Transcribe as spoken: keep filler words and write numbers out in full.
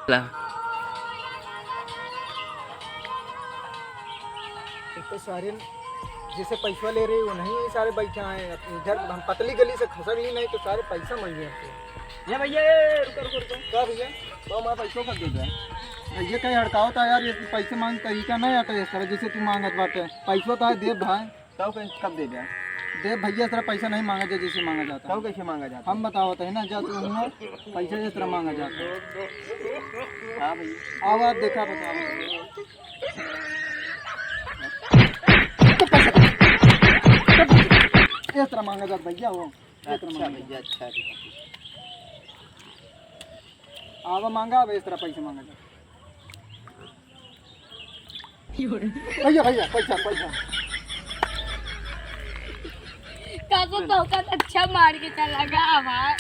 एक तो सारे जैसे पैसा ले रहे, वो नहीं, सारे बैठे हैं इधर। हम पतली गली से खसर ही नहीं तो सारे पैसा मांगे हमसे। ये भैया, ए, रुको, रुको, रुको। का भैया? तो हमारा पैसों का दे दे। ये कहीं हड़कावत है यार, ये पैसे मांग तरीका नहीं आता इस तरह जैसे तू मांगत बाटे। पैसों तो है, दे भाई। तब कब दे दे? दे भैया, इस तरह पैसा नहीं मांगा जाए जैसे मांगा जाता। तब कैसे मांगा जाता? हम बतावत है ना, जा तू हुआ पैसा इस तरह मांगा जाता। हाँ भैया। आवाज देखा, बताओ। तो पैसा दे। इस तरह मांगा जाता भैया, वो इस तरह अच्छा मांगा भैया, जाता। अच्छा, ठीक है। आवा मांगा, अब इस तरह पैसा मांगा जाता। भैया, भैया, पैसा, पैसा। का तो तोहका अच्छा मार के चला गया हमार।